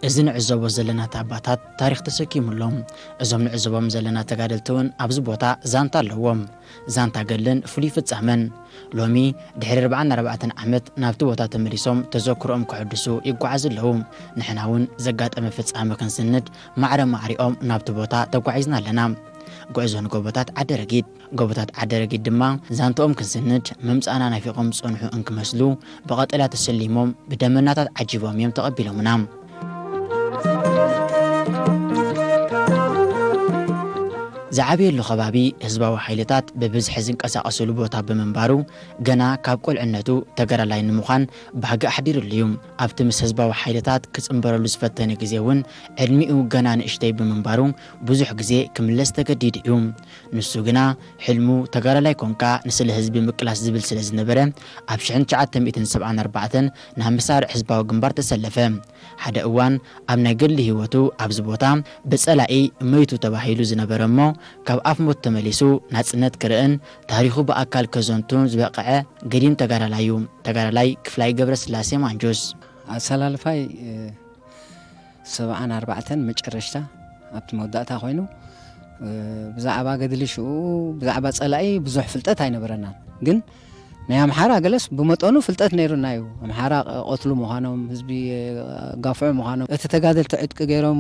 እዚ ንዕዘቦ ዘለና ኣባታት ታሪኽ ተሰኪሙ ኣሎ። እዞም ንዕዘቦም ዘለና ተጋደልቲ እውን ኣብዚ ቦታ ዛንታ ኣለዎም። ዛንታ ገድልን ፍሉይ ፍጻመን። ሎሚ ድሕሪ ኣርባዓን ኣርባዕተን ዓመት ናብቲ ቦታ ተመሊሶም ተዘክሮኦም ከሐድሱ ይጓዓዙ ኣለዉ። ንሕና እውን ዘጋጠመ ፍጻመ ክንስንድ ማዕረ ማዕሪኦም ናብቲ ቦታ ተጓዒዝና ኣለና። ጉዕዞ ንጎቦታት ዓደረጊት። ጎቦታት ዓደረጊት ድማ ዛንትኦም ክንስንድ ምምጻእና ናፊቖም ዝጸንሑ እንክመስሉ ብቐጠልያ ተሰሊሞም ብደመናታት ዓጂቦም እዮም ተቐቢሎምና። ዝዓበየሉ ከባቢ ህዝባዊ ሓይልታት ብብዝሒ ዝንቀሳቐስሉ ቦታ ብምንባሩ ገና ካብ ቁልዕነቱ ተጋዳላይ ንምዃን ባህጊ ኣሕዲሩሉ እዩ። ኣብቲ ምስ ህዝባዊ ሓይልታት ክጽንበረሉ ዝፈተነ ግዜ እውን ዕድሚኡ ገና ንእሽተይ ብምንባሩ ብዙሕ ግዜ ክምለስ ተገዲዱ እዩ። ንሱ ግና ሕልሙ ተጋዳላይ ኮንካ ንስለ ህዝቢ ምቅላስ ዝብል ስለ ዝነበረ ኣብ ሽሕን ትሽዓተ ሚእትን ሰብዓን ኣርባዕተን ናብ መሳርዕ ህዝባዊ ግንባር ተሰለፈ። ሓደ እዋን ኣብ ናይ ገድሊ ህይወቱ ኣብዚ ቦታ ብጸላኢ መይቱ ተባሂሉ ዝነበረ እሞ ካብ ኣፍ ሞት ተመሊሱ ናጽነት ክርእን ታሪኹ ብኣካል ከዘንቱን ዝበቕዐ ገዲም ተጋዳላይ እዩ። ተጋዳላይ ክፍላይ ገብረስላሴ ማንጁስ። ኣሰላልፋይ፣ እ፣ ሰብዓን ኣርባዕተን መጨረሽታ ኣብቲ መወዳእታ ኮይኑ፣ እ፣ ብዛዕባ ገድሊ ሽኡ፣ ብዛዕባ ጸላኢ ብዙሕ ፍልጠት ኣይነበረናን። ግን ናይ ኣምሓራ ገለስ ብመጠኑ ፍልጠት ነይሩና እዩ። ኣምሓራ ቀትሉ ምዃኖም፣ ህዝቢ፣ እ፣ ጋፍዑ ምዃኖም፣ እቲ ተጋደልቲ ዕጥቂ ገይሮም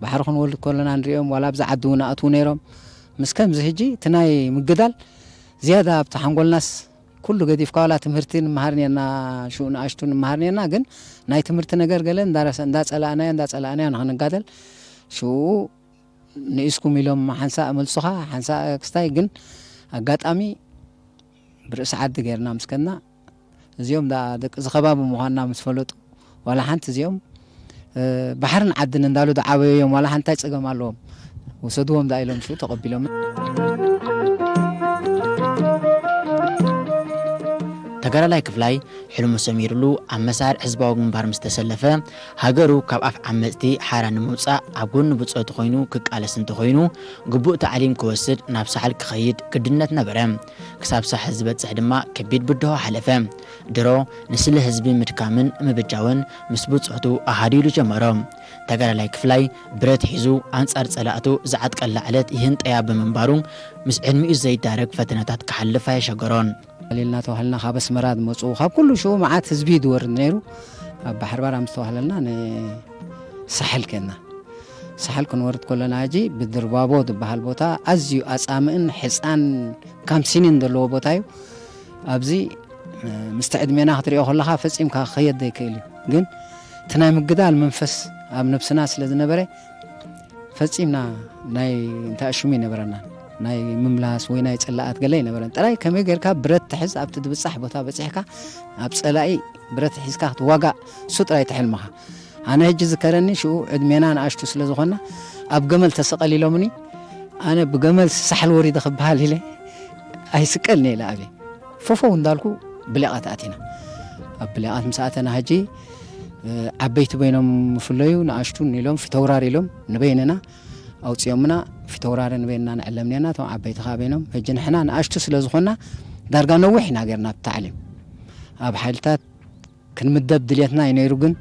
ባሕሪ ክንወርድ ከለና ንሪኦም፣ ዋላ ኣብዚ ዓዲ እውን ኣእትዉ ነይሮም። ምስ ከምዚ ሕጂ እቲ ናይ ምግዳል ዝያዳ ኣብቲ ሓንጎልናስ ኩሉ ገዲፍካ፣ ዋላ ትምህርቲ ንምሃር ነርና፣ ሽኡ ንኣሽቱ ንምሃር ነርና፣ ግን ናይ ትምህርቲ ነገር ገለ እንዳረሰ-፣ እንዳጸላእናዮ፣ እንዳጸላእናዮ ንኽንጋደል፣ ሽኡ ንኢስኩም ኢሎም ሓንሳእ መልሱኻ፣ ሓንሳእ ክስታይ፣ ግን ኣጋጣሚ ብርእሲ ዓዲ ገይርና ምስ ከድና፣ እዚኦም ደኣ ደቂ እዚ ከባቢ ምዃንና ምስ ፈለጡ፣ ዋላ ሓንቲ እዚኦም፣ እ፣ ባሕርን ዓድን እንዳሉ ዝዓበዩ እዮም፣ ዋላ ሓንቲ ታይ ጸገም ኣለዎም? ውሰድዎም ደኣ ኢሎም ሽኡ ተቐቢሎም። ተጋዳላይ ክፍላይ ሕልሙ ሰሚሩሉ ኣብ መሳርዕ ህዝባዊ ግንባር ምስ ተሰለፈ፣ ሃገሩ ካብ ኣፍ ዓመጽቲ ሓራ ንምውጻእ ኣብ ጎኒ ብጾቱ ኮይኑ ክቃለስ እንተኾይኑ፣ ግቡእ ታዕሊም ክወስድ ናብ ሳሕል ክኸይድ ግድነት ነበረ። ክሳብ ሳሕል ዝበጽሕ ድማ ከቢድ ብድሆ ሓለፈ። ድሮ ንስለ ህዝቢ ምድካምን ምብጃውን ምስ ብጾቱ ኣሃዱ ኢሉ ጀመሮ። ተጋዳላይ ክፍላይ ብረት ሒዙ ኣንጻር ጸላእቱ ዝዓጥቀላ ዕለት ይህንጠያ ብምንባሩ፣ ምስ ዕድሚኡ ዘይዳረግ ፈተነታት ክሓልፍ ኣየሸገሮን። ተዋህልና፣ ተዋህልና ካብ ኣስመራ ዝመጹ፣ ካብ ኩሉ ሽኡ መዓት ህዝቢ እዩ ዝወርድ ነይሩ። ኣብ ባሕሪ ባር ምስ ተዋህለልና ንሳሕል ከድና። ሳሕል ክንወርድ ከለና ሕጂ ብድርባቦ ዝበሃል ቦታ ኣዝዩ ኣጻምእን ሕጻን ካምሲንን ዘለዎ ቦታ እዩ። ኣብዚ፣ እ፣ ምስቲ ዕድሜና ክትሪኦ ከለኻ ፈጺምካ ክኸየድ ዘይክእል እዩ። ግን እቲ ናይ ምግዳል መንፈስ ኣብ ነብስና ስለ ዝነበረ፣ ፈጺምና ናይ እንታይ ሽሙ ይነበረና፣ ናይ ምምላስ ወይ ናይ ጽላኣት ገለ ይነበረን። ጥራይ ከመይ ጌርካ ብረት ትሕዝ ኣብቲ ድብጻሕ ቦታ በጺሕካ ኣብ ጸላኢ ብረት ሒዝካ ክትዋጋእ፣ እሱ ጥራይ እቲ ሕልምኻ። ኣነ ሕጂ ዝከረኒ ሽኡ ዕድሜና ንኣሽቱ ስለ ዝኾንና ኣብ ገመል ተሰቐል ኢሎምኒ፣ ኣነ ብገመል ሳሕል ወሪደ ክበሃል ኢለ ኣይስቀልን ኢለ ኣብየ። ፈፈው እንዳልኩ ብሌቓት ኣቲና። ኣብ ብሌቓት ምስ ኣተና ሕጂ፣ እ፣ ዓበይቲ በይኖም ይፍለዩ፣ ንኣሽቱ ኢሎም ፊተውራር ኢሎም ንበይንና ኣውጺኦምና፣ ፊተውራሪ ንበይንና ንዕለም ኔርና፣ እቶም ዓበይቲ ከኣ በይኖም። ሕጂ ንሕና ንኣሽቱ ስለ ዝኾንና ዳርጋ ነዊሕ ኢና ጌርና ኣብቲ ታዕሊም። ኣብ ሓይልታት ክንምደብ ድልየትና እዩ ነይሩ፣ ግን፣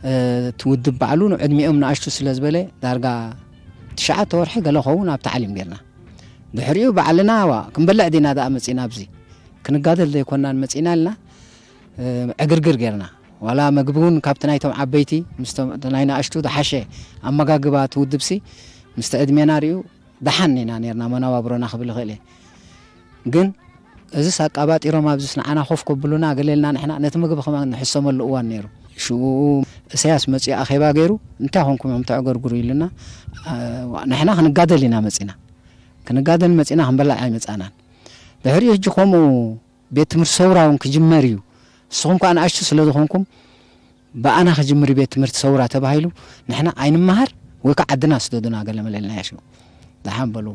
እ፣ እቲ ውድብ ባዕሉ ንዕድሚኦም ንኣሽቱ ስለ ዝበለ ዳርጋ ትሽዓተ ወርሒ ገለ ኸውን ኣብ ታዕሊም ጌርና። ድሕሪኡ ባዕልና ዋ ክንበልዕ ዲና ደኣ መጺና ኣብዚ። ክንጋደል ዘይኮናን መጺና ኢልና፣ እ፣ ዕግርግር ጌርና። ዋላ መግቢ እውን ካብቲ ናይቶም ዓበይቲ፣ ምስቶም ናይ ንኣሽቱ ዝሓሸ ኣመጋግባ እቲ ውድብሲ፣ ምስቲ ዕድሜና ርእዩ ደሓን ኢና ኔርና መነባብሮና ክብል ይኽእል እየ። ግን እዚስ ኣቃባጢሮም ኣብዚስ ንዓና ኮፍ ከብሉና ገለ ኢልና ንሕና ነቲ ምግቢ ከማን ንሕሰመሉ እዋን ነይሩ። ሽኡ እሰያስ መጺኡ ኣኼባ ገይሩ፣ "እንታይ ኮንኩም ኢኹም ተዕገርግሩ?" ኢሉና። አ፣ ንሕና ክንጋደል ኢና መጺና። ክንጋደል መጺና፣ ክንበላዕ ኣይመጻናን። ድሕሪኡ ሕጂ ከምኡ ቤት ትምህርቲ ሰውራ እውን ክጅመር እዩ። ንስኹም ከኣ ንኣሽቱ ስለ ዝኾንኩም፣ ብኣና ክጅምር ቤት ትምህርቲ ሰውራ ተባሂሉ፣ ንሕና ኣይንመሃር ወይ ከዓ ዓድና ስደዱና ገለ መለ ኢልናዮ ሽዑ። ደሓን በሉ።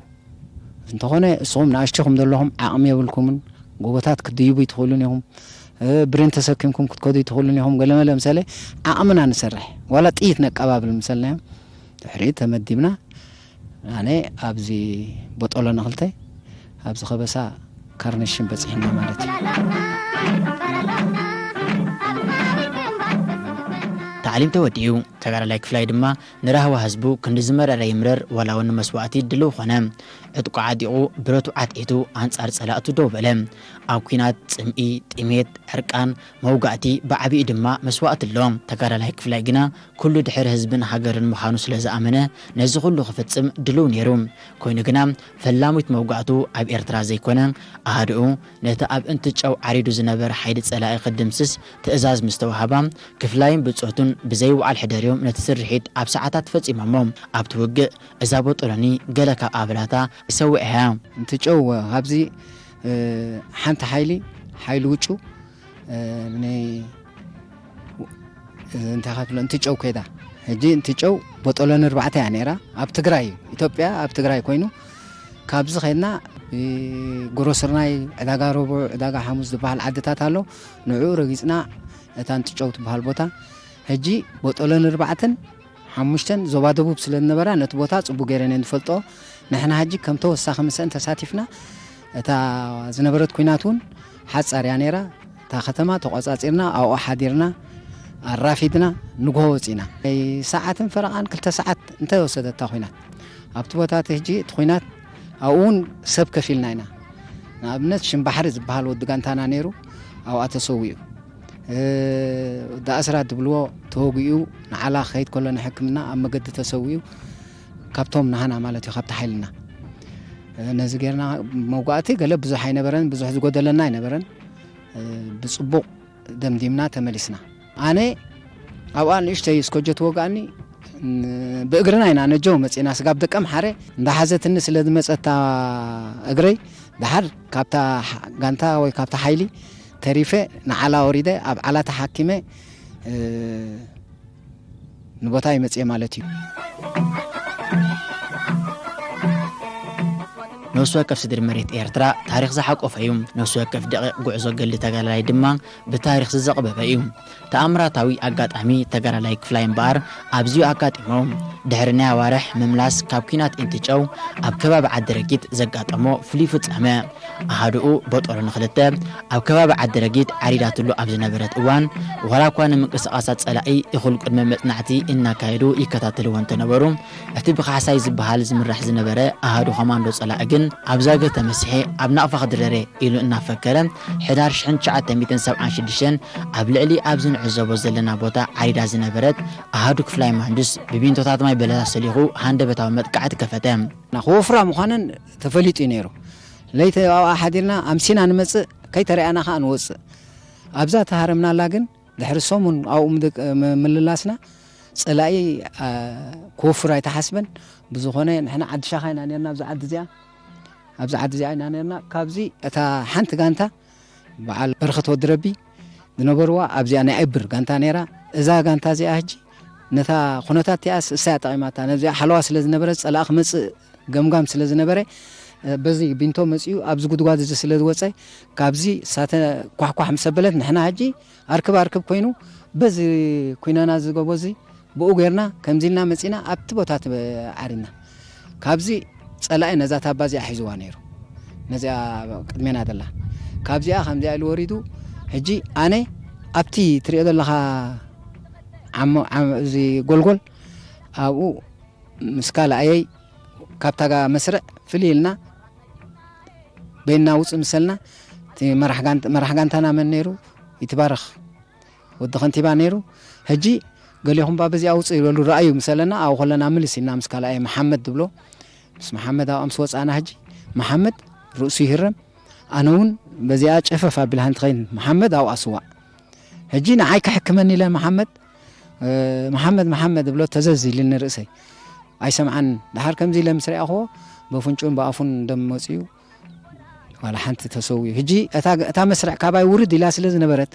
እንተኾነ፣ እስኹም ንኣሽቱ ኢኹም ዘለኹም፣ ዓቕሚ የብልኩምን፣ ጎቦታት ክትድይቡ ኣይትኽእሉን ኢኹም፣ እ፣ ብሬን ተሰኪምኩም ክትከዱ ኣይትኽእሉን ኢኹም፣ ገለ መለ ምሰለ ዓቕምና ንሰርሕ፣ ዋላ ጥይት ነቀባብል ምሰልናዮም፣ ድሕሪኡ ተመዲብና፣ ኣነ ኣብዚ ቦጦሎ ንኽልተ፣ ኣብዚ ከበሳ ካርነሽን በጺሕና ማለት እዩ። ታዕሊም ተወዲኡ፣ ተጋዳላይ ክፍላይ ድማ ንራህዋ ህዝቡ ክንዲ ዝመረረ ይምረር፣ ዋላ እውን ንመስዋእቲ ድልው ኾነ። ዕጥቁ ዓጢቑ፣ ብረቱ ዓትዒቱ ኣንጻር ጸላእቱ ደው በለ። ኣብ ኲናት ጽምኢ፣ ጥሜት፣ ዕርቃን፣ መውጋእቲ፣ ብዓቢኡ ድማ መስዋእቲ ኣሎ። ተጋዳላይ ክፍላይ ግና ኩሉ ድሕሪ ህዝብን ሃገርን ምዃኑ ስለ ዝኣመነ ነዚ ኩሉ ክፍጽም ድልው ነይሩ። ኮይኑ ግና ፈላሚት መውጋእቱ ኣብ ኤርትራ ዘይኮነ ኣሃድኡ ነቲ ኣብ እንትጨው ዓሪዱ ዝነበረ ሓይሊ ጸላኢ ክድምስስ ትእዛዝ ምስ ተዋህባ፣ ክፍላይን ብጾቱን ብዘይውዓል ሕደርዮም ነቲ ስርሒት ኣብ ሰዓታት ፈጺሞሞ። ኣብቲ ውግእ እዛ ቦጦሎኒ ገለ ካብ ኣባላታ ይሰውዕ እያ። እንትጨው ኣብዚ፣ እ፣ ሓንቲ ሓይሊ፣ ሓይሊ ውጩ፣ እ፣ ን-፣ እንታይ ካብ ትብሎ፣ እንትጨው ከይዳ። ሕጂ እንትጨው ቦጦሎኒ ኣርባዕተ እያ ነይራ። ኣብ ትግራይ እዩ። ኢትዮጵያ ኣብ ትግራይ ኮይኑ፣ ካብዚ ከይድና፣ እ፣ ጎሮ ስርናይ፣ ዕዳጋ ረቡዕ፣ ዕዳጋ ሓሙስ ዝበሃል ዓድታት ኣሎ። ንዕኡ ረጊጽና፣ እታ እንትጨው ትበሃል ቦታ። ሕጂ ቦጦሎኒ ኣርባዕተን ሓሙሽተን ዞባ ደቡብ ስለ ዝነበራ፣ ነቲ ቦታ ጽቡቕ ገይረን እየን ዝፈልጥኦ። ንሕና ሕጂ ከም ተወሳኺ ምስአን ተሳቲፍና፣ እታ ዝነበረት ኲናት እውን ሓጻር እያ ነይራ። እታ ከተማ ተቖጻጺርና፣ ኣብኡ ሓዲርና፣ ኣራፊድና፣ ንግሆ ወጺና። ሰዓትን ፈረቓን ክልተ ሰዓት እንተ ወሰደት እታ ኲናት። ኣብቲ ቦታ እቲ ሕጂ እቲ ኲናት ኣብኡ እውን ሰብ ከፊልና ኢና። ንኣብነት ሽምባሕሪ ዝበሃል ወዲ ጋንታና ነይሩ፣ ኣብኣ ተሰዊኡ። እ፣ ወዲ ኣስራት ዝብልዎ ተወጊኡ፣ ንዓላ ክኸይድ ከሎ ንሕክምና ኣብ መገዲ ተሰዊኡ፣ ካብቶም ናህና ማለት እዩ፣ ካብቲ ሓይልና። እ፣ ነዚ ጌርና መውጋእቲ ገለ ብዙሕ ኣይነበረን፣ ብዙሕ ዝጎደለና ኣይነበረን። እ፣ ብጽቡቕ ደምዲምና ተመሊስና። ኣነ ኣብኣ ንእሽተይ እስኮጆ ትወጋእኒ፣ ን-፣ ብእግርና ኢና ነጀው መጺና፣ ስጋብ ደቀምሓረ እንዳሓዘትኒ ስለ ዝመጸታ እግረይ፣ ደሓር ካብታ ሓ-፣ ጋንታ ወይ ካብታ ሓይሊ ተሪፈ ንዓላ ወሪደ፣ ኣብ ዓላ ተሓኪመ፣ እ፣ ንቦታይ መጽየ ማለት እዩ። ነፍሲ ወከፍ ስድሪ መሬት ኤርትራ ታሪኽ ዝሓቆፈ እዩ። ነፍሲ ወከፍ ደቂቕ ጉዕዞ ገድሊ ተጋዳላይ ድማ ብታሪኽ ዝዘቕበበ እዩ። ተኣምራታዊ ኣጋጣሚ ተጋዳላይ ክፍላይ እምበኣር ኣብዚኡ ኣጋጢሞ። ድሕሪ ናይ ኣዋርሕ ምምላስ ካብ ኲናት ኢንትጨው ኣብ ከባቢ ዓዲ ረጊት ዘጋጠሞ ፍሉይ ፍጻመ። ኣሃዱኡ ቦጦሎኒ ክልተ ኣብ ከባቢ ዓዲ ረጊት ዓሪዳትሉ ኣብ ዝነበረት እዋን፣ ዋላ እኳ ንምንቅስቓሳት ጸላኢ እኹል ቅድመ መጽናዕቲ እናካየዱ ይከታተልዎ እንተነበሩ፣ እቲ ብካሕሳይ ዝበሃል ዝምራሕ ዝነበረ ኣሃዱ ኮማንዶ ጸላኢ ግን፣ ኣብ ዛገ ተመሲሐ ኣብ ናቕፋ ክድረር እየ ኢሉ እናፈከረ፣ ሕዳር ሽሕን ትሽዓተ ሚእትን ሰብዓን ሽዱሽተን ኣብ ልዕሊ ኣብዚ ንዕዘቦ ዘለና ቦታ ዓሪዳ ዝነበረት ኣሃዱ ክፍላይ መሃንድስ ብቢንቶታት ማይ በለሳ ሰሊኹ ሃንደበታዊ መጥቃዕቲ ከፈተ። ክወፍራ ምዃነን ተፈሊጡ እዩ ነይሩ። ለይቲ ኣብኣ ሓዲርና ኣምሲና ንመጽእ፣ ከይተረኣና ከኣ ንወጽእ። ኣብዛ ተሃረምናላ ግን ድሕሪ ሰሙን ኣብኡ ምድቅ-፣ ም-፣ ምልላስና ጸላኢ፣ ኣ፣ ክወፍር ኣይተሓስበን። ብዝኾነ ንሕና ዓዲ ሻኻ ኢና ነርና፣ ኣብዚ ዓዲ እዚኣ፣ ኣብዚ ዓዲ እዚኣ ኢና ነርና። ካብዚ እታ ሓንቲ ጋንታ በዓል በረኸት ወዲ ረቢ ዝነበርዋ ኣብዚኣ ናይ እብር ጋንታ ነይራ። እዛ ጋንታ እዚኣ ሕጂ ነታ ኩነታት እቲኣስ እሳ እያ ጠቒማታ። ነዚኣ ሓለዋ ስለ ዝነበረ ጸላኢ ክመጽእ ገምጋም ስለ ዝነበረ፣ እ፣ በዚ ቢንቶ መጺኡ ኣብዚ ጉድጓድ እዚ ስለ ዝወጸ፣ ካብዚ እሳተ ኳሕኳሕ ምስ ኣበለት ንሕና ሕጂ ኣርክብ ኣርክብ ኮይኑ በዚ ኩናና ዝገቦ እዚ ብኡ ጌርና ከምዚ ኢልና መጺና ኣብቲ ቦታ ተ-፣ ዓሪድና። ካብዚ ጸላኢ ነዛ ታባ እዚኣ ሒዝዋ ነይሩ። ነዚኣ ቅድሜና ዘላ። ካብዚኣ ከምዚኣ ኢሉ ወሪዱ፣ ሕጂ ኣነ ኣብቲ ትሪኦ ዘለኻ ዓሞ-፣ ዓም-፣ እዚ ጎልጎል ኣብኡ ምስ ካልኣየይ ካብታ ጋ-፣ መስርዕ ፍልይ ኢልና በይንና ውጽእ ምሰልና፣ እቲ መራሕ ጋንት-፣ መራሕ ጋንታና መን ነይሩ? ይትባረኽ ወዲ ከንቲባ ነይሩ። ሕጂ ገሌኹም ባ በዚኣ ውጽእ ይበሉ፣ ረኣዩ ምሰለና፣ ኣብኡ ከለና ምልስ ኢልና ምስ ካልኣይ መሓመድ ድብሎ፣ ምስ መሓመድ ኣብኣ ምስ ወጻእና፣ ሕጂ መሓመድ ርእሱ ይህረም፣ ኣነ እውን በዚኣ ጨፈፍ ኣቢላ ሓንቲ ኸይን፣ መሓመድ ኣብኣ ስዋእ። ሕጂ ንዓይ ክሕክመኒ ኢለ መሓመድ፣ እ፣ መሓመድ፣ መሓመድ እብሎ ተዘዝ ኢልኒ ርእሰይ። ኣይሰምዓን። ደሓር ከምዚ ኢለ ምስ ረኣኽዎ፣ በፍንጩን ብኣፉን ደም መጺኡ፣ ዋላ ሓንቲ ተሰዊኡ። ሕጂ እታ፣ እታ መስርዕ ካባይ ውርድ ኢላ ስለ ዝነበረት፣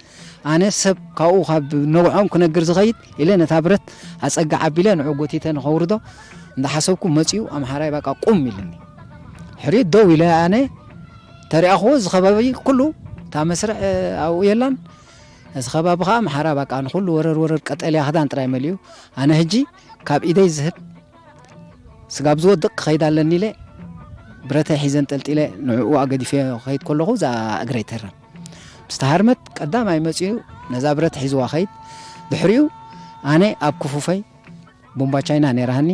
ኣነ ሰብ ካብኡ ካብ ነብዖም ክነግር ዝኸይድ ኢለ ነታ ብረት ኣጸግዕ ኣቢለ ንዑ ጎቲተ ንኸውርዶ እንዳሓሰብኩ መጺኡ ኣምሓራይ በቃ ቁም ኢልኒ። ሕሪት ደው ኢለ ኣነ ተሪኣኽዎ፣ እዚ ከባቢ ኩሉ እታ መስርዕ ኣብኡ የላን። እዚ ከባቢ ኸኣ ኣምሓራ በቃ ንኹሉ ወረር ወረር ቀጠልያ ክዳን ጥራይ መሊኡ። ኣነ ሕጂ ካብ ኢደይ ዝህብ ስጋብ ዝወድቕ ክኸይድ ኣለኒ ኢለ ብረተይ ሒዘ እንጠልጢለ ንዕኡ ኣገዲፈዮ ክኸይድ ከለኹ እዛ እግረይ ትህረም። ምስ ተሃርመት ቀዳማይ መጺኡ ነዛ ብረት ሒዝዋ ኸይድ። ድሕሪኡ ኣነ ኣብ ክፉፈይ ቡምባ ቻይና ነይራሃኒ።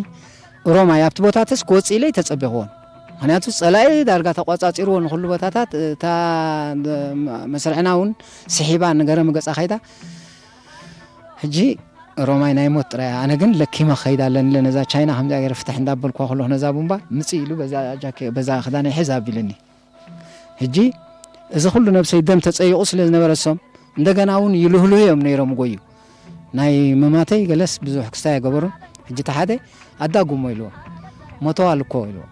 ሮማይ ኣብቲ ቦታትስ ክወፅእ ኢለ ኣይተፀበኽዎን። ምኽንያቱ ፀላኢ ዳርጋ ተቋፃፂርዎ ንኹሉ ቦታታት፣ እታ መስርዕና እውን ስሒባ ንገረሚ ገፃ ከይዳ። ሕጂ ሮማይ ናይ ሞት ጥራይ። ኣነ ግን ለኪመ ክኸይድ ኣለኒ ኢለ ነዛ ቻይና ከምዚኣ ገይረ ፍትሕ እንዳበልኳ ከለኹ ነዛ ቡምባ ምፅእ ኢሉ በዛ ጃኬ-፣ በዛ ክዳነይ ሕዝ ኣቢልኒ። ሕጂ እዚ ኩሉ ነብሰይ ደም ተጸይቑ ስለ ዝነበረ እሶም እንደገና እውን ይልህልሁ እዮም ነይሮም ጎዩ። ናይ ምማተይ ገለስ ብዙሕ ክስታይ ኣይገበሩን። ሕጂ እቲ ሓደ ኣዳጉሞ ኢልዎ፣ ሞተዋል እኮ ኢልዎ።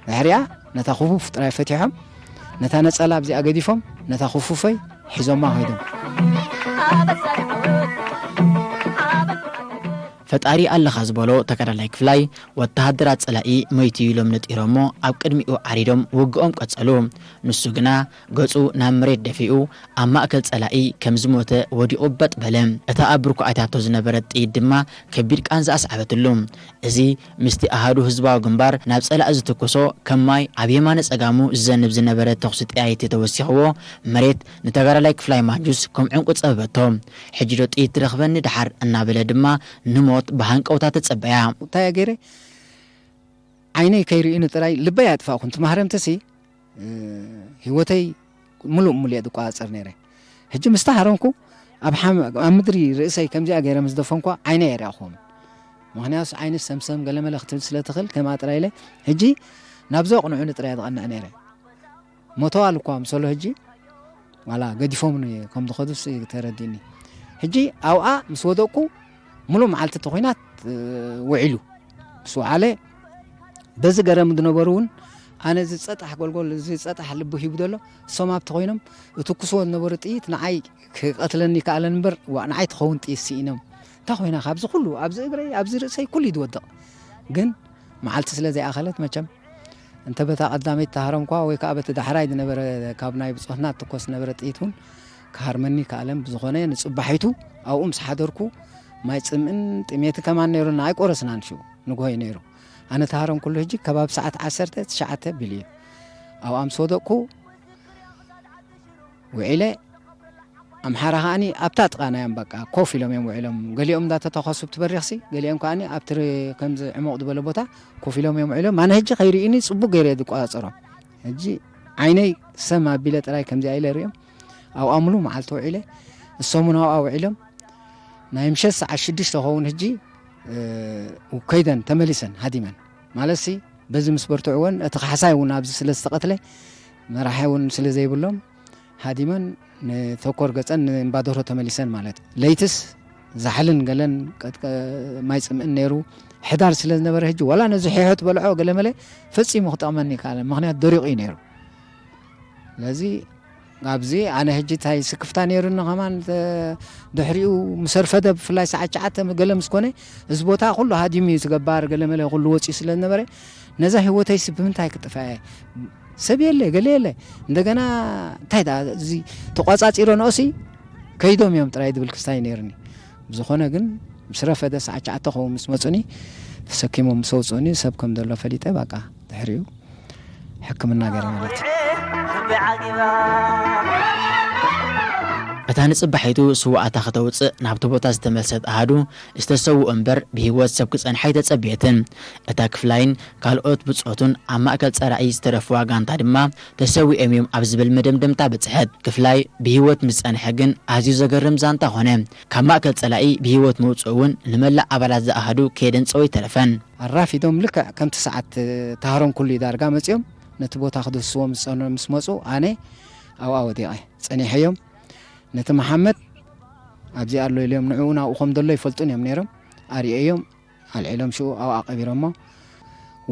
ድሕሪኣ ነታ ክፉፍ ጥራይ ፈቲሖም፣ ነታ ነጸላ ኣብዚኣ ገዲፎም፣ ነታ ክፉፈይ ሒዞማ ከይዶም። ፈጣሪ ኣለኻ ዝበሎ ተጋዳላይ ክፍላይ፣ ወተሃደራት ጸላኢ መይቱ ኢሎም ነጢሮሞ ኣብ ቅድሚኡ ዓሪዶም ውግኦም ቀጸሉ። ንሱ ግና ገጹ ናብ መሬት ደፊኡ ኣብ ማእከል ጸላኢ ከም ዝሞተ ወዲቑ በጥ በለ። እታ ኣብ ብርኩ ኣትያቶ ዝነበረት ጥይት ድማ ከቢድ ቃንዛ ኣስዓበትሉ። እዚ ምስቲ ኣሃዱ ህዝባዊ ግንባር ናብ ጸላኢ ዝትኩሶ ከም ማይ ኣብ የማነ ጸጋሙ ዝዘንብ ዝነበረ ተኹሲ ጥያይቲ ተወሲኽዎ መሬት ንተጋዳላይ ክፍላይ ማንጁስ ከም ዕንቁ ጸበበቶ። ሕጂ ዶ ጥይት ትረኽበኒ ደሓር እናበለ ድማ ንሞት ብሃንቀውታ ተጸበያ። እንታይ ገይረ ዓይነይ ከይርእዩኒ ጥራይ ልበይ ኣጥፋእኩ። ትማህረምትሲ ህይወተይ ሙሉእ ሙሉእ ዝቋጸር ነይረ። ሕጂ ምስ ተሃረምኩ ኣብ ሓም-፣ ኣብ ምድሪ ርእሰይ ከምዚኣ ገይረ ምስ ደፈንኳ ዓይነይ ኣይረኣኹዎም። ምኽንያቱ ዓይኒ ሰምሰም ገለመለ ክትብል ስለ ትኽእል ከምኣ ጥራይ ኢለ ሕጂ ናብዚ ኣቕንዑኒ ጥራይ ዝቐንዕ ነይረ። ሞተዋል እኳ ምሰሎ ሕጂ ዋላ ገዲፎምኒ ከም ዝኸዱስ ተረዲኒ። ሕጂ ኣብኣ ምስ ወደቅኩ ሙሉእ መዓልቲ እቲ ኹናት ውዒሉ ምስ ወዓለ በዚ ገረም ዝነበሩ እውን ኣነ ዝፀጣሕ ጎልጎል ዝፀጣሕ ልቡ ሂቡ ዘሎ እሶም ኣብቲ ኮይኖም እትኩስዎ ዝነበሩ ጥይት ንዓይ ክቐትለኒ ይከኣለን እምበር ዋእ ንዓይ ትኸውን ጥይት ስኢኖም። እንታይ ኮይና ካብዚ ኩሉ ኣብዚ እግረይ ኣብዚ ርእሰይ ኩሉ እዩ ዝወድቕ ግን መዓልቲ ስለ ዘይኣኸለት መቸም እንተ በታ ቀዳመይቲ ተሃረምኳ ወይ ከዓ በቲ ዳሕራይ ዝነበረ ካብ ናይ ብፆትና ትኮስ ዝነበረ ጥይት እውን ክሃርመኒ ከኣለን ብዝኾነ ንፅባሒቱ ኣብኡ ምስ ሓደርኩ ማይ ፅምእን ጥሜትን ከማን ነይሩና ኣይቆረስናን ሽኡ ንግሆ እዩ ነይሩ ኣነ ተሃረምኩሉ ሕጂ ከባቢ ሰዓት ዓሰርተ ትሽዓተ ቢሉ እዩ ኣብኣ ምስ ወደቅኩ ውዒለ ኣምሓራ ከዓኒ ኣብታ ጥቓና እዮም በቃ ኮፍ ኢሎም እዮም ውዒሎም ገሊኦም እንዳተተኸሱ ብትበሪኽሲ ገሊኦም ከዓኒ ኣብቲ ከምዚ ዕሙቕ ዝበለ ቦታ ኮፍ ኢሎም እዮም ውዒሎም ኣነ ሕጂ ከይርእዩኒ ፅቡቅ ገይረ ዝቆፃፀሮም ሕጂ ዓይነይ ሰም ኣቢለ ጥራይ ከምዚኣ ኢለ ርእዮም ኣብኣ ሙሉ መዓልቲ ውዒለ እሶም እውን ኣብኣ ውዒሎም ናይ ምሸት ሰዓት ሽዱሽተ ኸውን ሕጂ ከይደን ተመሊሰን ሃዲመን ማለትሲ በዚ ምስ በርትዕወን እቲ ካሕሳይ እውን ኣብዚ ስለ ዝተቐትለ መራሒ እውን ስለ ዘይብሎም ሃዲመን ንተኮር ገፀን ንእምባደሮ ተመሊሰን ማለት እዩ። ለይትስ ዛሕልን ገለን ማይ ፅምእን ነይሩ ሕዳር ስለ ዝነበረ ሕጂ ዋላ ነዚ ሒሖ ትበልዖ ገለመለ ፈፂሙ ክጠቕመኒ ይከኣለን ምክንያት ደሪቑ እዩ ነይሩ። ስለዚ ኣብዚ ኣነ ሕጂ እንታይ ስክፍታ ነይሩኒ ከማን ድሕሪኡ ምስ ኣርፈደ ብፍላይ ሰዓት ትሽዓተ ገለ ምስ ኮነ እዚ ቦታ ኩሉ ሃዲሙ እዩ እቲ ገባር ገለመለ ኩሉ ወፂኡ ስለ ዝነበረ ነዛ ህይወተይሲ ብምንታይ ክጥፍኣ እየ ሰብ የለ ገለ የለ እንደገና እንታይ ደኣ እዚ ተቋፃፂሮ ንኦሲ ከይዶም እዮም ጥራይ ዝብል ክስታይ ነይሩኒ ብዝኾነ ግን ምስ ረፈደ ሰዓት ትሽዓተ ኸውን ምስ መፁኒ ተሰኪሞም ምስ ኣውፅኡኒ ሰብ ከም ዘሎ ፈሊጠ በቃ ድሕሪኡ ሕክምና ገይረ ማለት እዩ። እታ ንጽባሒቱ ስውኣታ ከተውጽእ ናብቲ ቦታ ዝተመልሰት ኣሃዱ ዝተሰውኡ እምበር ብህይወት ሰብ ክጸንሓ ኣይተጸበየትን። እታ ክፍላይን ካልኦት ብጾቱን ኣብ ማእከል ጸራኢ ዝተረፍዋ ጋንታ ድማ ተሰዊኦም እዮም ኣብ ዝብል መደምደምታ በጽሐት። ክፍላይ ብህይወት ምስ ጸንሐ ግን ኣዝዩ ዘገርም ዛንታ ኾነ። ካብ ማእከል ጸላኢ ብህይወት ምውጽኡ እውን ንመላእ ኣባላት ዝኣሃዱ ከየደንጸወ ኣይተረፈን። ኣራፊዶም ልክዕ ከምቲ ሰዓት ተሃሮም ኩሉ ዳርጋ መጺኦም ነቲ ቦታ ክድህስዎ ምስ ጸኑ ምስ መጹ ኣነ ኣብኣ ወዲቐ ጸኒሐዮም። ነቲ መሓመድ ኣብዚ ኣሎ ኢሎም ንዕኡ ናብኡ ከም ዘሎ ይፈልጡን እዮም ነይሮም። ኣርእየዮም ኣልዒሎም ሽኡ ኣብኣ ቀቢሮሞ።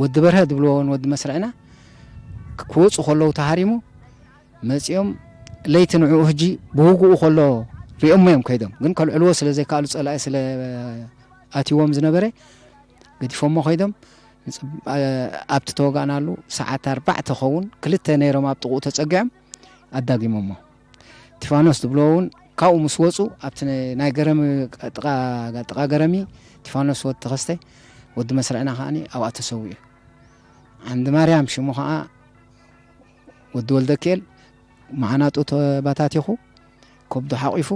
ወዲ በርሀ ዝብልዎ እውን ወዲ መስርዕና ክወፁ ከለዉ ተሃሪሙ መፂኦም ለይቲ ንዕኡ ህጂ ብውግኡ ከሎ ሪኦሞ እዮም ከይዶም ግን ከልዕልዎ ስለ ዘይከኣሉ ፀላኢ ስለ ኣትይዎም ዝነበረ ገዲፎሞ ከይዶም ኣብቲ ተወጋእናሉ ሰዓት ኣርባዕተ ኸውን ክልተ ነይሮም ኣብ ጥቕኡ ተፀጊዖም ኣዳጊሞሞ ቲፋኖስ ዝብልዎ እውን ካብኡ ምስ ወፁ ኣብቲ ናይ ገረሚ ጥቓ ገረሚ ቲፋኖስ ወዲ ተኸስተ ወዲ መስርዕና ከዓኒ ኣብኣ ተሰዊኡ ዓንዲ ማርያም ሽሙ ከዓ ወዲ ወልደኪኤል መዓናጡ ተባታቲኹ ከብዱ ሓቒፉ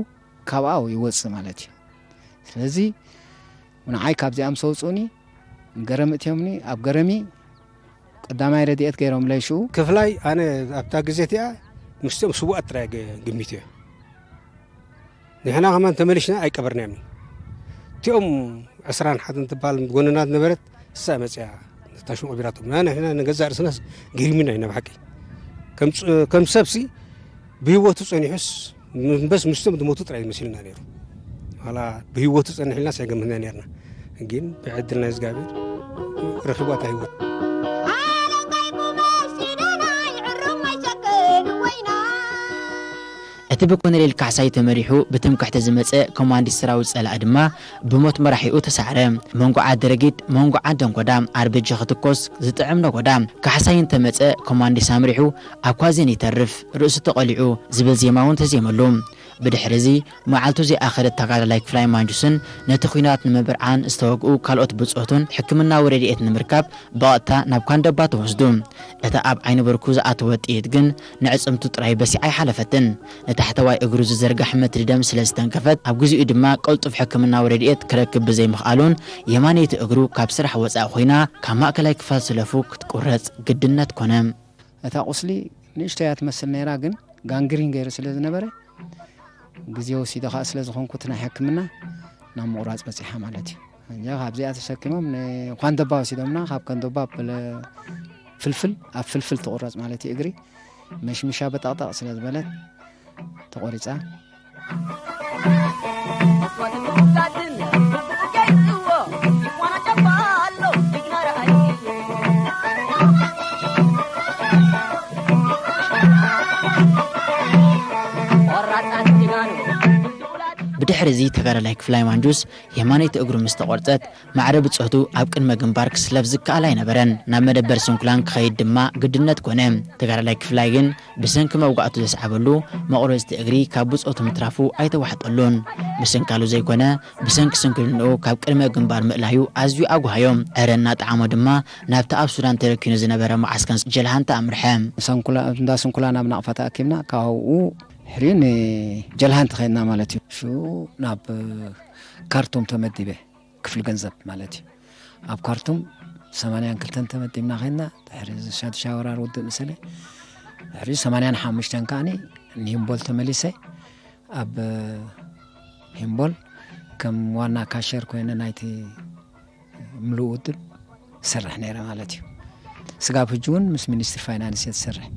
ካብኣ ይወፅእ ማለት እዩ ስለዚ ንዓይ ካብዚኣ ምስ ኣውፅኡኒ ገረሚ እትዮምኒ። ኣብ ገረሚ ቀዳማይ ረድኤት ገይሮምለይ ሽኡ። ክፍላይ ኣነ ኣብታ ግዜ እቲኣ ምስቶም ስውኣት ጥራይ ገ-፣ ግሚት እዮ። ንሕና ከማን ተመሊሽና ኣይቀበርናዮምን። እቲኦም ዕስራን ሓደን ትበሃል ጎንና ዝነበረት እሳ መፅያ ታሽሙ ቀቢራቶም። ና ንሕና ንገዛእ ርእስናስ ገሪሙና ኢና ብሓቂ። ከም ፅ-፣ ከም ሰብሲ ብህይወቱ ጸኒሑስ እምበስ ምስቶም ዝሞቱ ጥራይ መሲሉና ነይሩ። ዋላ ብህይወቱ ጸኒሕልናስ ኣይገመትና ነርና። ግን ብዕድል ናይ እግዚኣብሔር ረኺቧታ ህይወት። እቲ ብኮነሬል ካሕሳይ ተመሪሑ ብትምክሕቲ ዝመጸ ኮማንዲስ ሰራዊት ጸላኢ ድማ ብሞት መራሒኡ ተሳዕረ። መንጎዓ ደረጊድ መንጎዓ ደንጎዳ ኣርበጂ ክትኮስ ዝጥዕም ነጎዳ። ካሕሳይ እንተመጸ ኮማንዲስ ኣምሪሑ ኣብ ኳዜን ይተርፍ ርእሱ ተቐሊዑ ዝብል ዜማ እውን ተዜመሉ። ብድሕሪ እዚ መዓልቱ ዘይኣኸለት ተጋዳላይ ክፍላይ ማንጁስን ነቲ ኲናት ንምብርዓን ዝተወግኡ ካልኦት ብጾቱን ሕክምናዊ ረድኤት ንምርካብ ብቐጥታ ናብ ኳንደባ ተወስዱ። እታ ኣብ ዓይኒ ብርኩ ዝኣተወት ጥይት ግን ንዕጽምቱ ጥራይ በሲዓ ኣይሓለፈትን። ንታሕተዋይ እግሩ ዝዘርጋሕ መትሪ ደም ስለ ዝተንከፈት ኣብ ግዚኡ ድማ ቅልጡፍ ሕክምናዊ ረድኤት ክረክብ ብዘይምኽኣሉን የማነይቲ እግሩ ካብ ስራሕ ወጻኢ ኮይና ካብ ማእከላይ ክፋል ስለፉ ክትቁረጽ ግድነት ኮነ። እታ ቁስሊ ንእሽቶ እያ ትመስል ነይራ፣ ግን ጋንግሪን ገይሩ ስለ ዝነበረ ግዜ ወሲዶ ከዓ ስለ ዝኾንኩ እቲ ናይ ሕክምና ናብ ምቑራፅ በፂሓ ማለት እዩ። እንጃ ካብዚኣ ተሰኪሞም ንኳንደባ ወሲዶምና፣ ካብ ከንደባ ኣብ ፍልፍል ኣብ ፍልፍል ትቑረፅ ማለት እዩ እግሪ መሽሚሻ በጠቕጠቕ ስለ ዝበለት ተቖሪፃ። ብድሕሪ እዚ ተጋዳላይ ክፍላይ ማንጁስ የማነይቲ እግሩ ምስ ተቖርጸት ማዕረ ብጾቱ ኣብ ቅድመ ግንባር ክስለፍ ዝከኣል ኣይነበረን። ናብ መደበር ስንኩላን ክኸይድ ድማ ግድነት ኮነ። ተጋዳላይ ክፍላይ ግን ብሰንኪ መውጋእቱ ዘስዓበሉ መቑረጽቲ እግሪ ካብ ብጾቱ ምትራፉ ኣይተዋሕጠሉን። ብስንካሉ ዘይኮነ ብሰንኪ ስንክልንኡ ካብ ቅድመ ግንባር ምእላዩ ኣዝዩ ኣጉሃዮ። ዕረ እናጠዓሞ ድማ ናብቲ ኣብ ሱዳን ተረኪኑ ዝነበረ መዓስከር ጀልሃንታ ኣምርሐ። ሰንኩላ እንዳ ስንኩላ ናብ ናቕፋ ተኣኪብና ካብኡ ድሕሪኡ ንጀልሃንት ኸይድና ማለት እዩ። ሽኡ ናብ ካርቱም ተመዲበ። ክፍሊ ገንዘብ ማለት እዩ። ኣብ ካርቱም ሰማንያን ክልተን ተመዲብና ኸይድና ድሕሪ ሻድሻ ወራር ውድእ መሰለ ድሕሪ ሰማንያን ሓሙሽተን ከዓኒ ንሂምቦል ተመሊሰ ኣብ ሂምቦል ከም ዋና ካሸር ኮይነ ናይቲ ምሉእ ውድብ ሰርሕ ነይረ ማለት እዩ። ስጋብ ሕጂ እውን ምስ ሚኒስትሪ ፋይናንስ እየ ዝሰርሕ።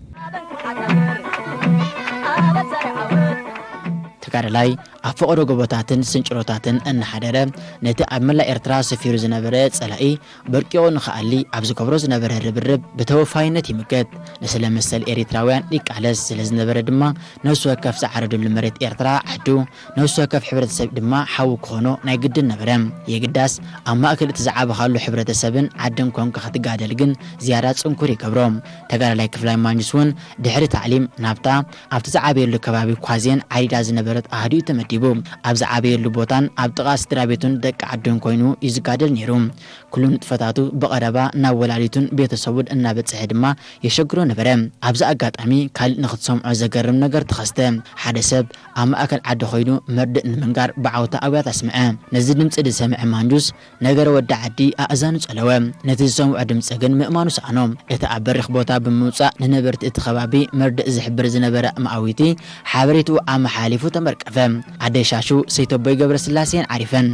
ተጋዳላይ ኣብ ፈቐዶ ጎቦታትን ስንጭሮታትን እናሓደረ ነቲ ኣብ መላእ ኤርትራ ሰፊሩ ዝነበረ ጸላኢ በርቂቑ ንኽኣሊ ኣብ ዝገብሮ ዝነበረ ርብርብ ብተወፋይነት ይምክት። ንስለ መሰል ኤሪትራውያን ይቃለስ ስለ ዝነበረ ድማ ነፍሲ ወከፍ ዝዓረደሉ መሬት ኤርትራ ዓዱ፣ ነፍሲ ወከፍ ሕብረተሰብ ድማ ሓዉ ክኾኖ ናይ ግድን ነበረ። የግዳስ ኣብ ማእከል እቲ ዝዓበኻሉ ሕብረተሰብን ዓድን ኮንካ ክትጋደል ግን ዝያዳ ጽንኩር ይገብሮ። ተጋዳላይ ክፍላይ ማንጁስ እውን ድሕሪ ታዕሊም ናብታ ኣብቲ ዝዓበየሉ ከባቢ ኳዜን ዓዲዳ ዝነበረት ኣሃዱ እዩ ተመዲቡ። ኣብ ዝዓበየሉ ቦታን ኣብ ጥቓ ስድራ ቤቱን ደቂ ዓዱን ኮይኑ እዩ ዝጋደል ነይሩ። ኩሉ ንጥፈታቱ ብቐረባ ናብ ወላዲቱን ቤተሰቡን እናበጽሐ ድማ የሸግሮ ነበረ። ኣብዚ ኣጋጣሚ ካልእ ንኽትሰምዖ ዘገርም ነገር ተኸስተ። ሓደ ሰብ ኣብ ማእከል ዓዲ ኮይኑ መርድእ ንምንጋር ብዓውታ ኣውያት ኣስምዐ። ነዚ ድምጺ ዝሰምዐ ማንጁስ ነገረ ወዲ ዓዲ ኣእዛኑ ጸለወ። ነቲ ዝሰምዖ ድምጺ ግን ምእማኑ ሰኣኖ። እቲ ኣብ በሪኽ ቦታ ብምውጻእ ንነበርቲ እቲ ከባቢ መርድእ ዝሕብር ዝነበረ መኣዊቲ ሓበሬትኡ ኣመሓላሊፉ ተመርቀፈ። ኣደ ሻሹ ሰይተቦይ ገብረስላሴን ዓሪፈን።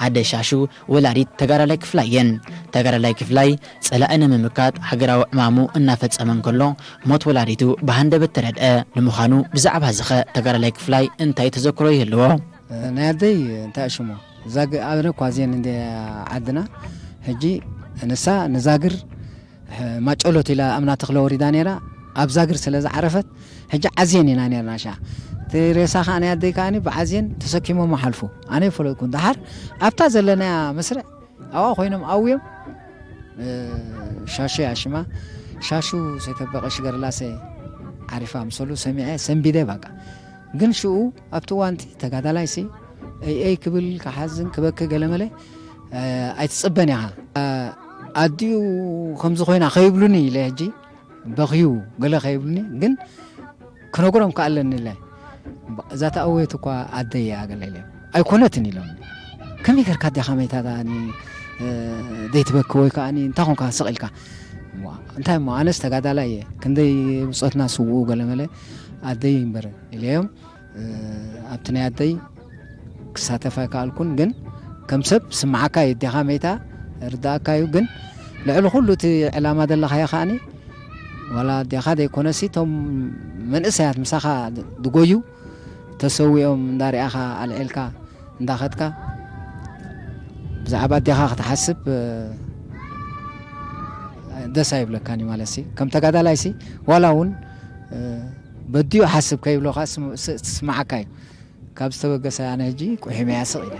ኣደ ሻሹ ወላዲት ተጋዳላይ ክፍላይ እየን። ተጋዳላይ ክፍላይ ጸላኢ ንምምካት ሃገራዊ ዕማሙ እናፈጸመ እንከሎ ሞት ወላዲቱ ብሃንደበት ተረድአ። ንምዃኑ ብዛዕባ ዝኸ ተጋዳላይ ክፍላይ እንታይ ተዘክሮ ይህልዎ? ናይ ኣደይ እንታይ ሽሙ ዛግ ኣነ ኳዜን እንደ ዓድና ሕጂ ንሳ ንዛግር ማጨሎት ኢላ ኣምና ተኽለ ወሪዳ ነይራ። ኣብ ዛግር ስለ ዝዓረፈት ሕጂ ዓዝየን ኢና ነርና ሻ እቲ ሬሳ ከዓ ናይ ኣደይ ከዓ ብዓዝየን ተሰኪሞሞ ሓልፉ። ኣነ ይፈለጥኩ ደሓር ኣብታ ዘለናያ መስርዕ ኣብኣ ኮይኖም ኣውዮም ሻሹ እያ ሽማ ሻሹ ሰይተበቐሽ ገርላሰ ዓሪፋ ምሰሉ ሰሚዐ ሰንቢደ ባቃ። ግን ሽኡ ኣብቲ እዋንቲ ተጋዳላይሲ እይ እይ ክብል ክሓዝን ክበኪ ገለመለ ኣይትፅበን ኢኻ። ኣዲኡ ከምዚ ኮይና ከይብሉኒ ኢለ ሕጂ በኽዩ ገለ ከይብሉኒ ግን ክነግሮም ክኣለኒ ኢለ እዛ ተኣወየት እኳ ኣደይ እያ ገለ ኢለ ኣይኮነትን ኢሎም ከመይ ጌርካ ኣዴኻ መይታ ደኣኒ ዘይትበኪ ወይ ከኣኒ እንታይ ኾንካ ስቕ ኢልካ? እሞ እንታይ እሞ ኣነስ ተጋዳላይ እየ፣ ክንደይ ብጾትና ስውኡ ገለመለ ኣደይ እምበር ኢለዮም። ኣብቲ ናይ ኣደይ ክሳተፍ ኣይከኣልኩን፣ ግን ከም ሰብ ስምዓካ እዩ፣ ኣዴኻ መይታ ርዳእካ እዩ። ግን ልዕሊ ኩሉ እቲ ዕላማ ዘለኻዮ ከኣኒ ዋላ ኣዴኻ ዘይኮነሲ እቶም መንእሰያት ምሳኻ ዝጎዩ ተሰዊኦም እንዳርኣኻ ኣልዒልካ እንዳኸድካ ብዛዕባ ኣዴኻ ክትሓስብ ደስ ኣይብለካን እዩ ማለት ሲ ከም ተጋዳላይ ሲ ዋላ እውን በዲኡ ሓስብ ከይብሎኻ ትስምዓካ እዩ። ካብ ዝተበገሰ ኣነ ሕጂ ቁሒመያ ስቕ ኢለ።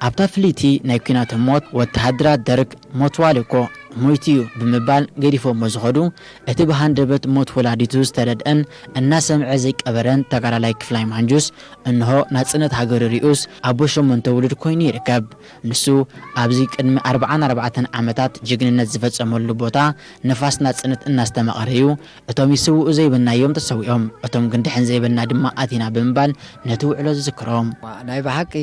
ኣብታ ፍልይቲ ናይ ኲናት ህሞት ወተሃደራት ደርግ ሞት ዋሊ እኮ ሞይቱ እዩ ብምባል ገዲፎሞ ዝኸዱ እቲ ብሃንደበት ሞት ወላዲቱ ዝተረድአን እናሰምዐ ዘይቀበረን ተጋዳላይ ክፍላይ ማንጁስ እንሆ ናጽነት ሃገሩ ሪኡስ ኣቦ ሸሞንተ ውሉድ ኮይኑ ይርከብ። ንሱ ኣብዚ ቅድሚ ኣርብዓን ኣርባዕተን ዓመታት ጅግንነት ዝፈጸመሉ ቦታ ንፋስ ናጽነት እናስተማቐረ እዩ። እቶም ይስውኡ ዘይበልና እዮም ተሰዊኦም፣ እቶም ግን ድሕን ዘይበልና ድማ ኣቲና ብምባል ነቲ ውዕሎ ዝዝክሮም። ናይ ብሓቂ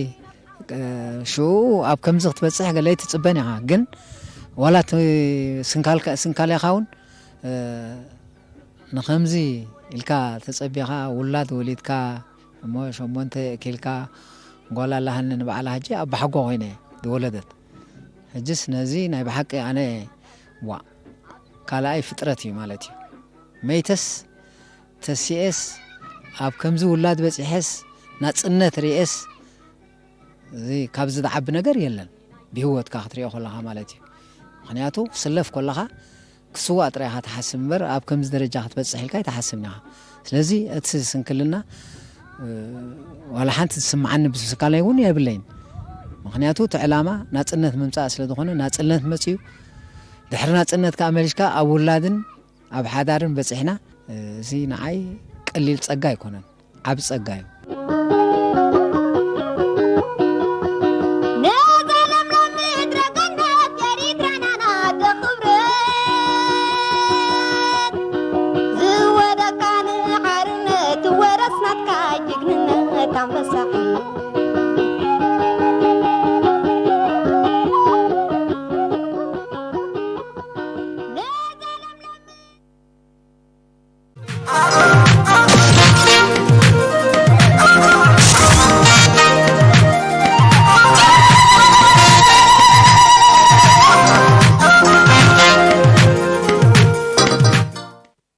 ሽኡ ኣብ ከምዚ ክትበፅሕ ገለ ኣይትፅበን ኢኻ፣ ግን ዋላ ስንካልካ እውን ንኸምዚ ኢልካ ተጸቢኻ ውላድ ወሊድካ እሞ ሸሞንተ የእኪልካ ጓል ኣላሃኒ ንባዕላ ሕጂ ኣባሓጎ ኮይነ ዝወለደት። ሕጅስ ነዚ ናይ ብሓቂ ኣነ ዋ ካልኣይ ፍጥረት እዩ ማለት እዩ። መይተስ ተሲኤስ ኣብ ከምዚ ውላድ በጺሐስ ናጽነት ርእየስ እዚ ካብዚ ዝዓቢ ነገር የለን ብህይወትካ ክትሪኦ ከለኻ ማለት እዩ። ምኽንያቱ ክትስለፍ ከለኻ ክስዋእ ጥራይ ኢኻ ትሓስብ እምበር ኣብ ከምዚ ደረጃ ክትበጽሕ ኢልካ ኣይትሓስብን ኢኻ። ስለዚ እቲ ስንክልና ዋላ ሓንቲ ዝስምዓኒ ብስንካለይ እውን የብለይን። ምኽንያቱ እቲ ዕላማ ናጽነት ምምጻእ ስለ ዝኾነ ናጽነት መጽዩ ድሕሪ ናጽነት ከኣ መሊስካ ኣብ ውላድን ኣብ ሓዳርን በጺሕና እዚ ንዓይ ቀሊል ጸጋ ኣይኮነን፣ ዓቢ ጸጋ እዩ።